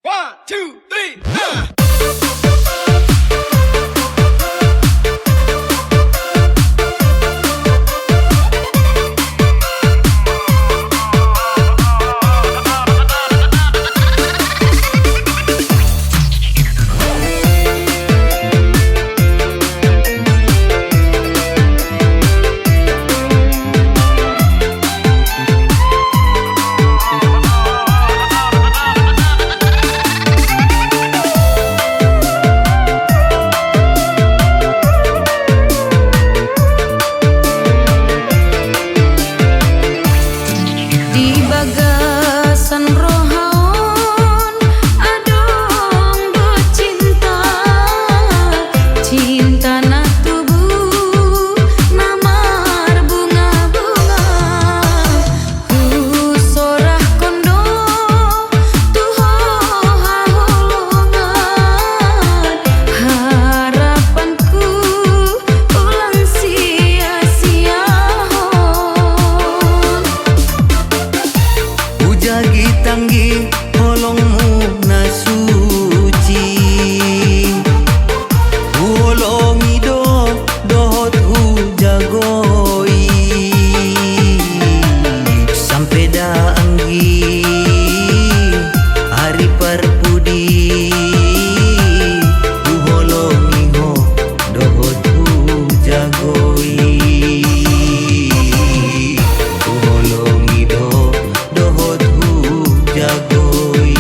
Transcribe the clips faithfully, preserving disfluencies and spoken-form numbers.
One, two, three. Di bagasan rohaon adong do cinta, cinta na tubu na marbunga-bunga. Husorahkon do tu ho haholongan, harapanku ulang sia-siahon. Hujagi tanggi holongmu na suci, huholongi do dohot hujagoi. Sampe da anggi ari parpudi, huholongi ho dohot hujagoi. Huholongi do dohot hujagoi.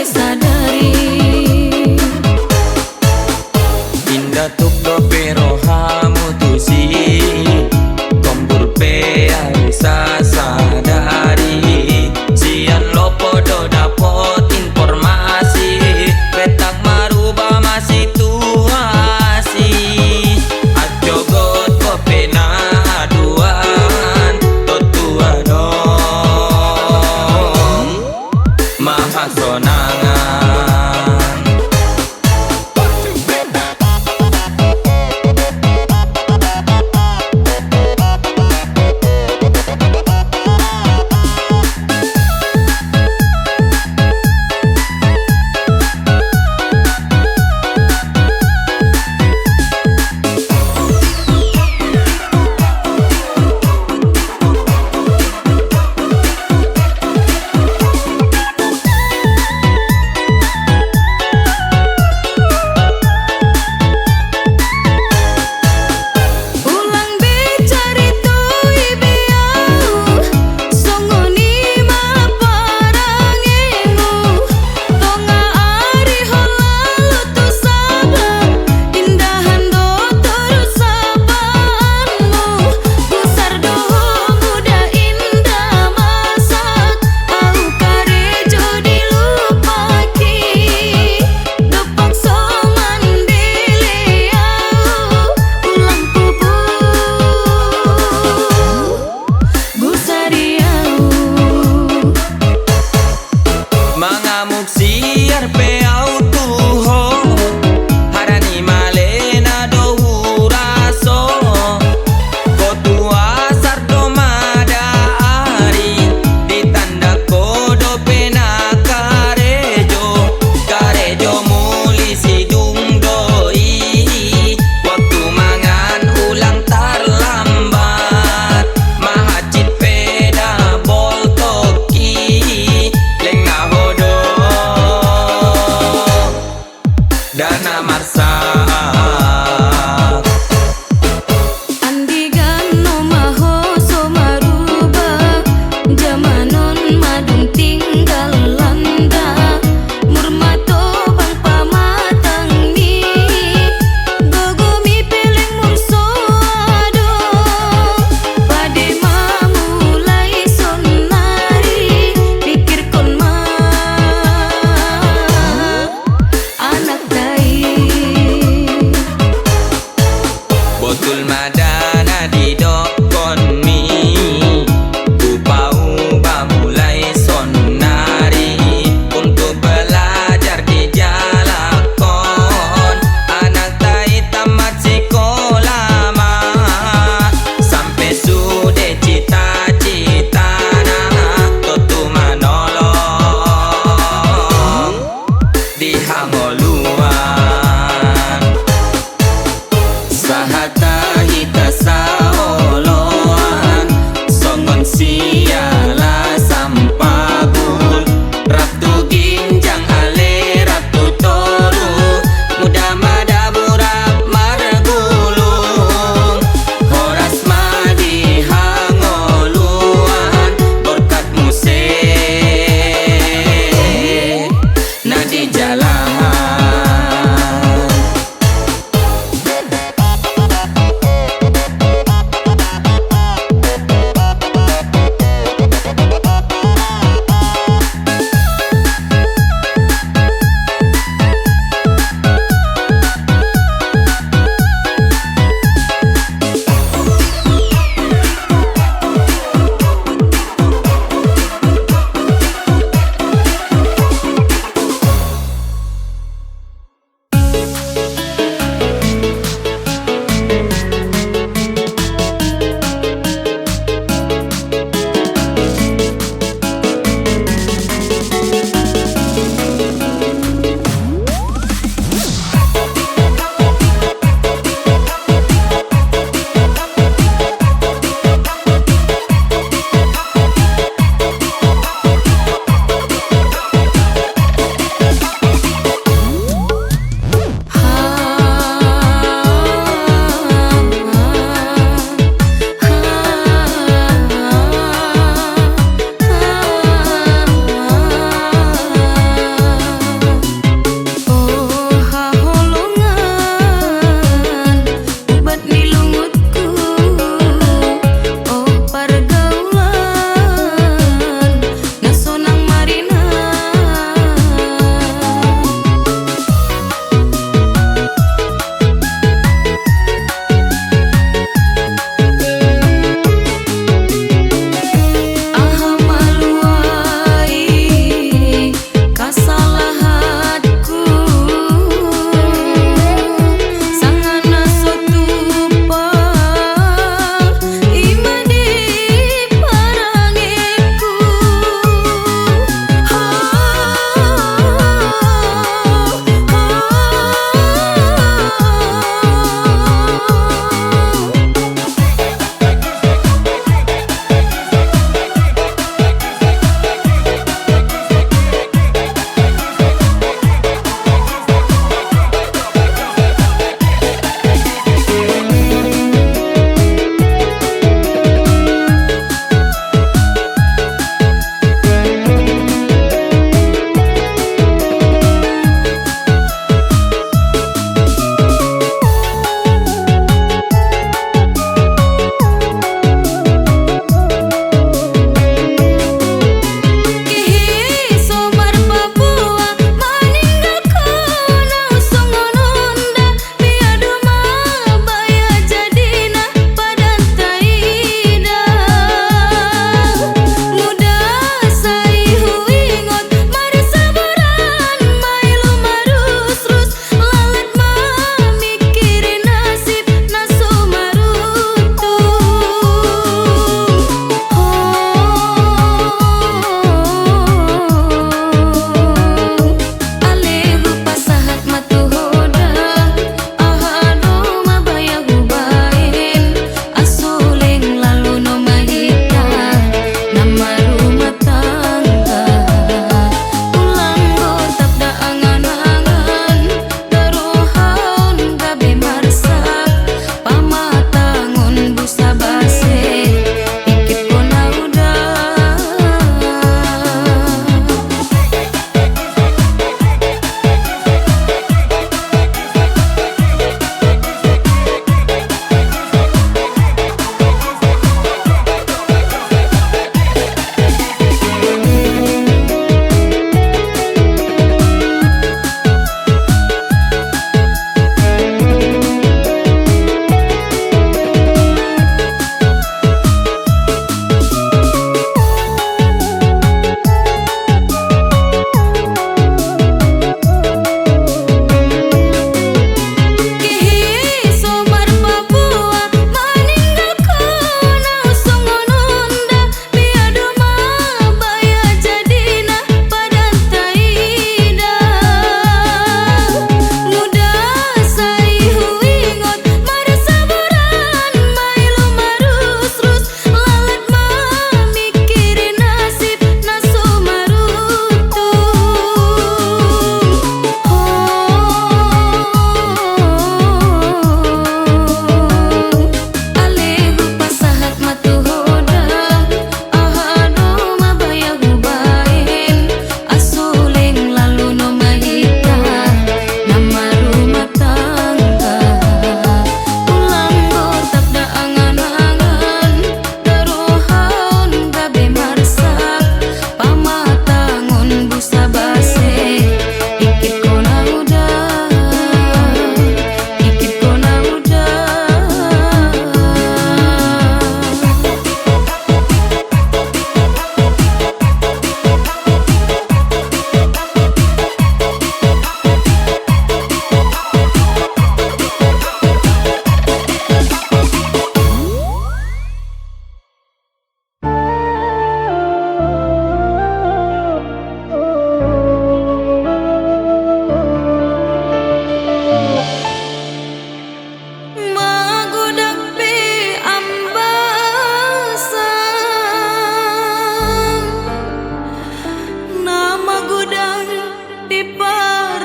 Sadari. Inda tuk dope roha mutusi, kompur pe ai sa sadari. Sian lopo do dapot informasi, petak maruba masi tuasi. Aco got ko pena aduan, totuan o. Maha sonangan. Ulang be carito i beau, songon i ma parangenmu. Tonga ari ho lalu tu Sabang, indahan do toru sapaanmu. Gusar doho muda inda masak, au karejo di lupaki. Dopak so mandele au, ulang pupu. Gusar i au. Mangamuk siar pe au tu ho, harani malena do huraso. Ko tuasar do mada ari, di tanda ko dope na karejo, karejo muli sidung do i. Waktu mangan ulang tarlambat, mahacit peda boltoki, leng na ho do dana marsak. Andigan no ma ho so maruba, jamanon madung tinggal landa. Mur matobang pamatang ni, gogo mi pe leng mur so adong. Pade mamulai sonari, pikirkon ma. Anak tai. Botul mada na didokkon mi, upauba mulai sonari untuk belajar di jalakon. Anak tai tamat sikola ma, sampe sude cita-citana, totu manolong di hangoluan. Sahata hita saoloan, songon siala sampabul, rap tu ginjang ale rap tu toru, muda mada burap margulung, horas ma di hangoluan, borkat muse na di jalahan.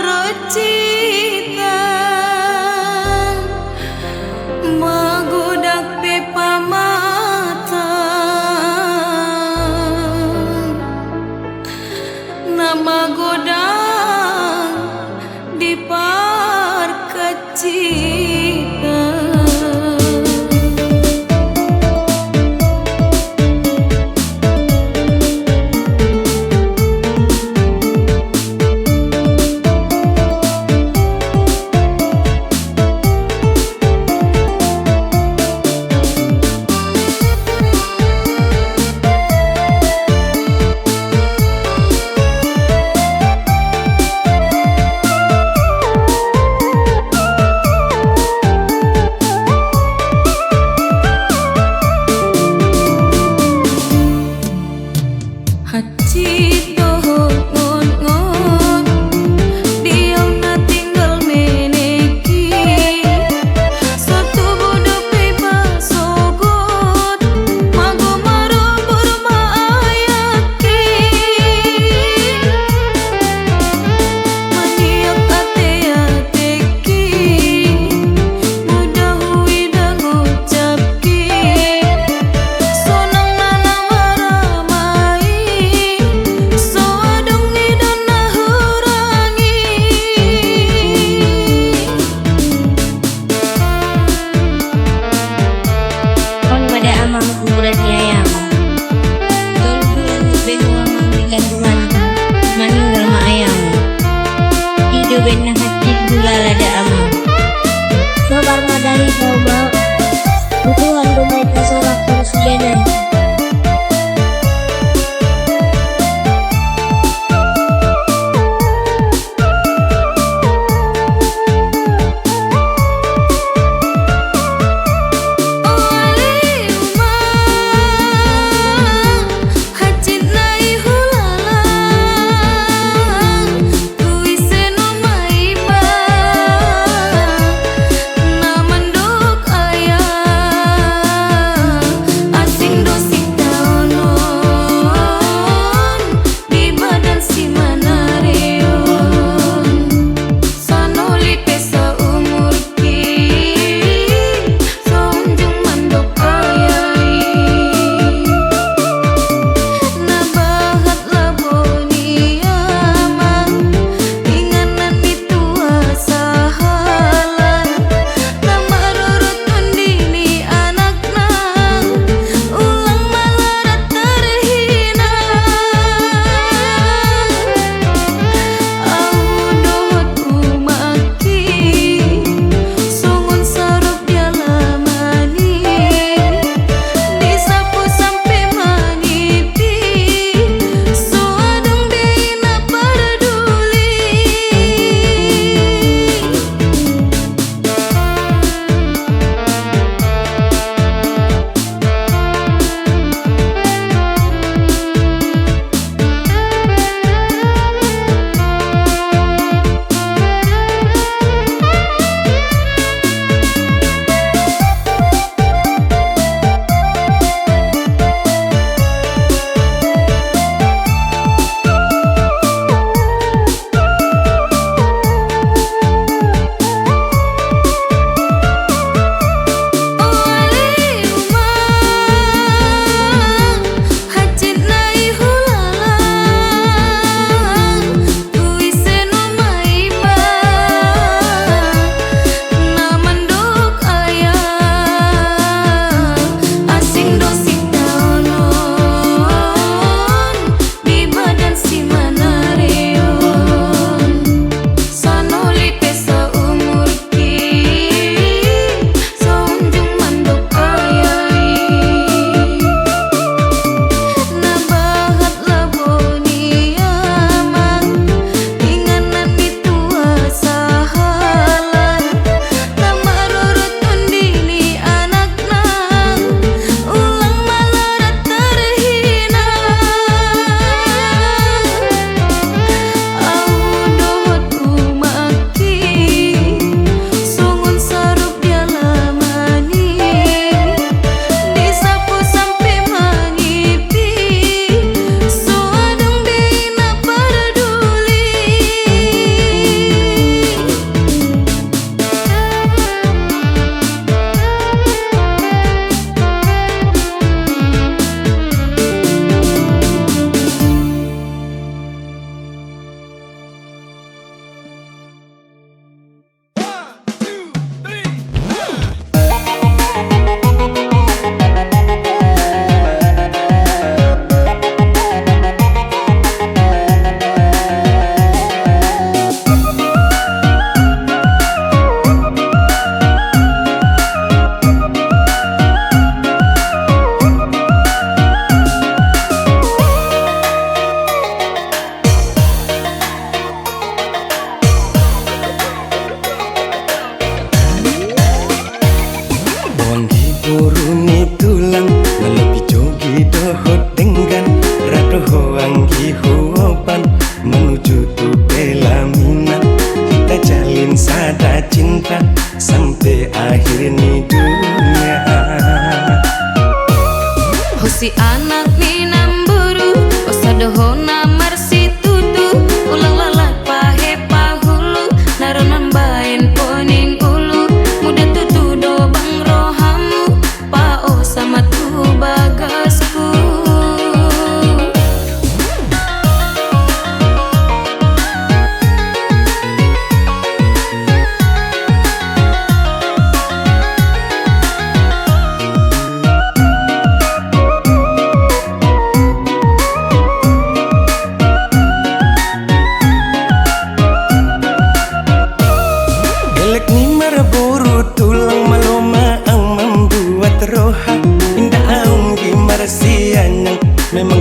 Rocita magodag pe pamatan, na magodag di parkecita. Hati toho ngon-ngon, diau na tinggal meneki. Satu bodo pe ba sogot, mago marobor maayaki. Maniak ate-ateki, mudah wi dango capki. Sonang nana maramai, soadong ni dana hurangi. Kon mada amang kuburan ni ayang. Tong bulan behu amang di kandungan, maninggal ma ayang. Ido bena hati gula lada amang. Sobar madari kau ma. Butuhan dumai tasorak terus benai.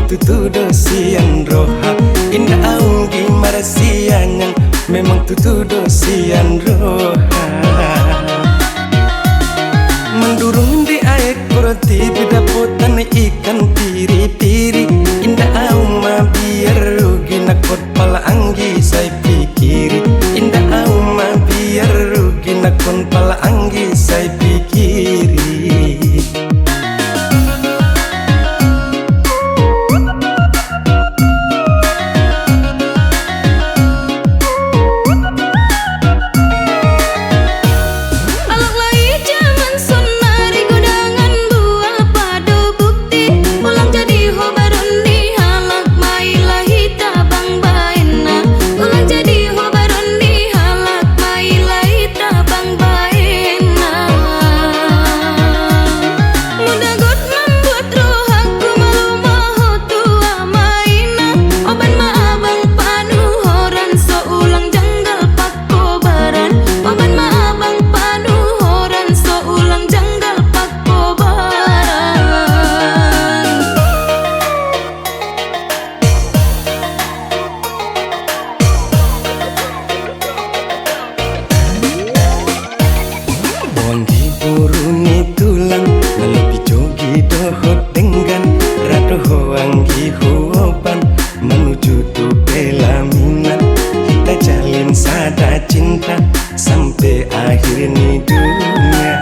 tutudo sian roha. Inda aum gi marsianyang, memang tutudo sian roha. Mandurung di aek portibi dapotan ikan piri-piri. Inda aum mabiar rugi nakon pala anggi sai pikiri. Inda aum mabiar rugi nakon pala anggi sai pikiri. Alag lai jaman sonari godangan bual pado bukti. Ulang jadi ho baron ni halak mai lahi tabang baena. Ulang jadi ho baron ni halak mai lahi tabang baena. Muda got mambuat rohaku malu maho tua maina. Oban ma abang panu horan so ulang janggal pakobaran. Oban ma abang panu horan so ulang janggal pakobaran. Anggi buru ni tulang, nalebi jogi dohot denggan, radoho anggi huoban, manuju tu pelaminan, kita jalin sada cinta, sampai akhir ni dunia.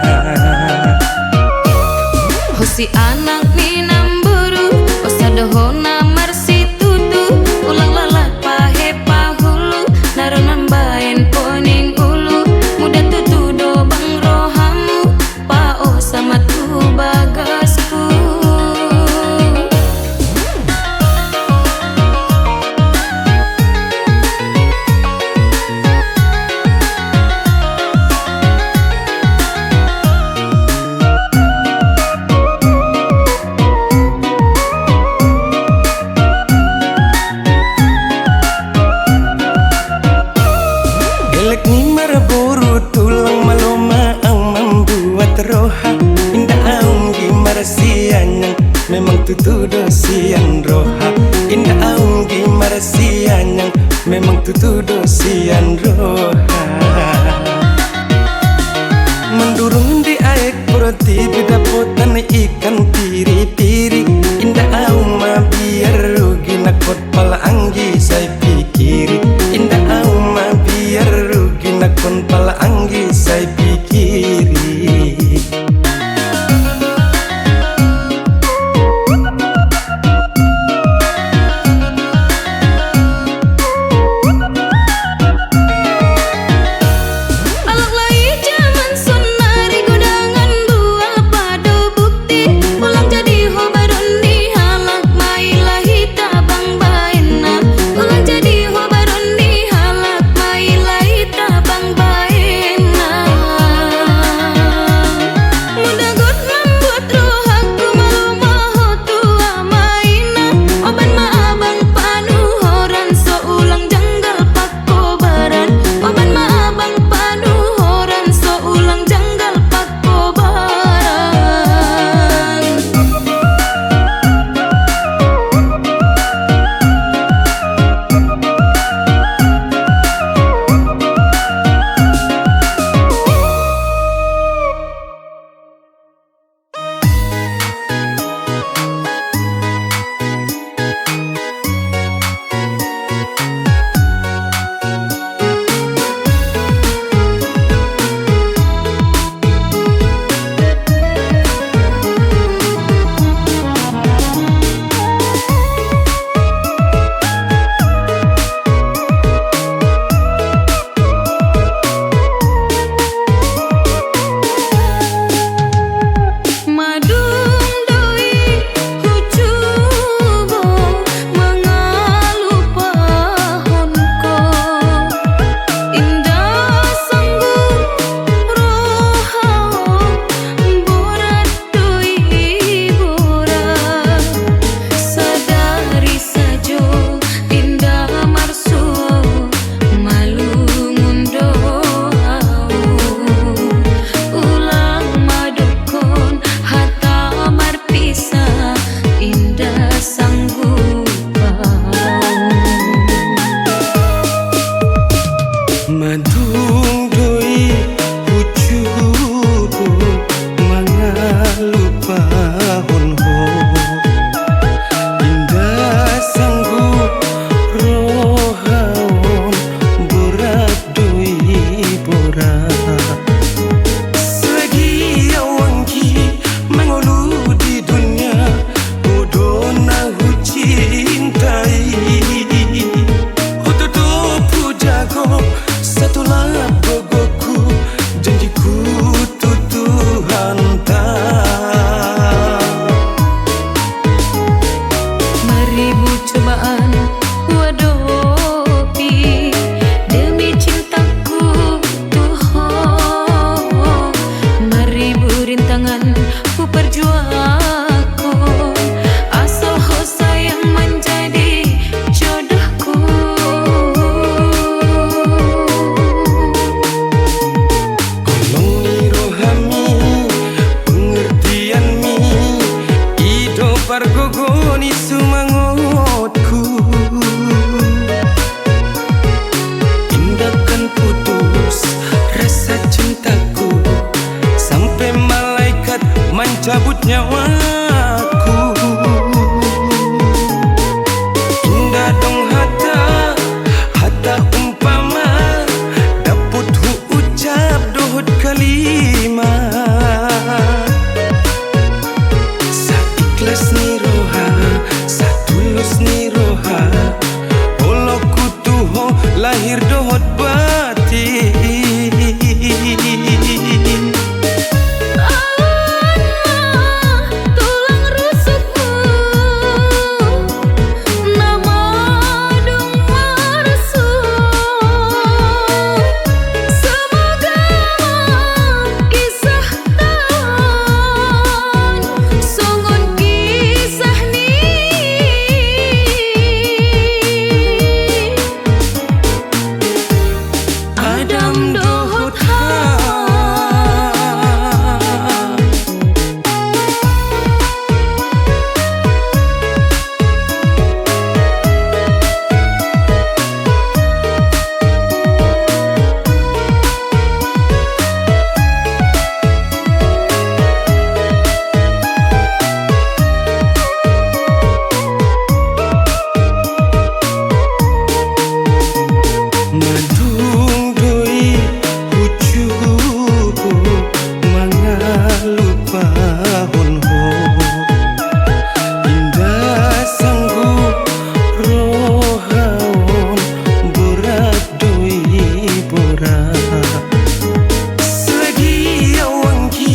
Hosi anak ni namburu, osadohona marsitutu, ulang lalat pahe pahulu, naronan baen poning ulu, muda tutudo bang rohamu, pao sama tu bagasku. Elek ni marburu tulang maloma au mambuat roha. Inda aum gi marsianyang, memang tutudo sian roha. Inda aum gi marsianyang, memang tutudo sian roha. Mandurung di aek portibi dapotan ikan piri-piri. Inda aum mabiar rugi nakon pala anggi sai pikiri. Inda aum mabiar rugi nakon pala anggi sai pikiri. Alag lai jaman sonari godangan bual pado bukti. Ulang jadi ho baron ni halak mai lahi tabang baena. Ulang jadi ho baron ni halak mai lahi tabang baena. Madung doi hujubo mangalupahon ho. Inda sanggup rohaon borat doi borat. Selagi awang ki mangolu di dunia, bodo na hucintai. Ho totob hujago satulap gogoku, janjiku tu Tuhan ta. Maribu cobaan ku adopi demi cintaku tu ho. Maribu rintangan ku perjuangku, asal ho sayang menjadi jodohku. Golongi roha mi, pengertian mi, i do pargogo ni sumangotku. Inda kan putus rasa cintaku, sampai malaikat mencabut nyawaku. Inda dong hata, hata umpama, daput hu ucap dohot kalimat. Saikhlas ni roha, satulus ni roha, olo ku tu ho lahir dohot batin. Awan ma tulang rusukmu, nama dong marsuk. Semoga ma kisah tan songon kisah ni Adam dohot Hawa. Madung doi hujubo mangalupahon ho. Inda sanggup rohaon borat doi borat. Selagi awang ki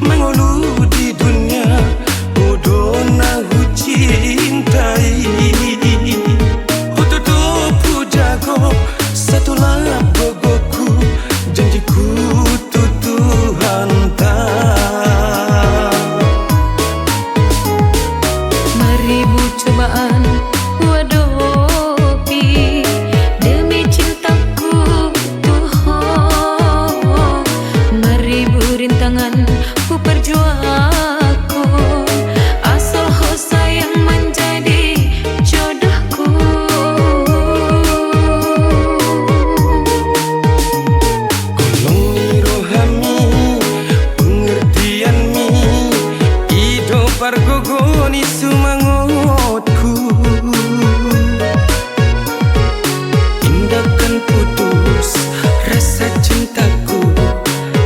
mangolu di dunia, bodo na hucintai. Ho totob hujago satulap gogoku, janjiku tu Tuhan ta. Maribu cobaan ku adopi demi cintaku tu ho. Maribu rintangan ku perjuangku, asal ho sayang menjadi jodohku. Golongi roha mi, pengertian mi, i do pargogo ni sumangotku. Inda kan putus rasa cintaku,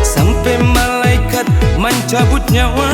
sampai malaikat mencabut nyawa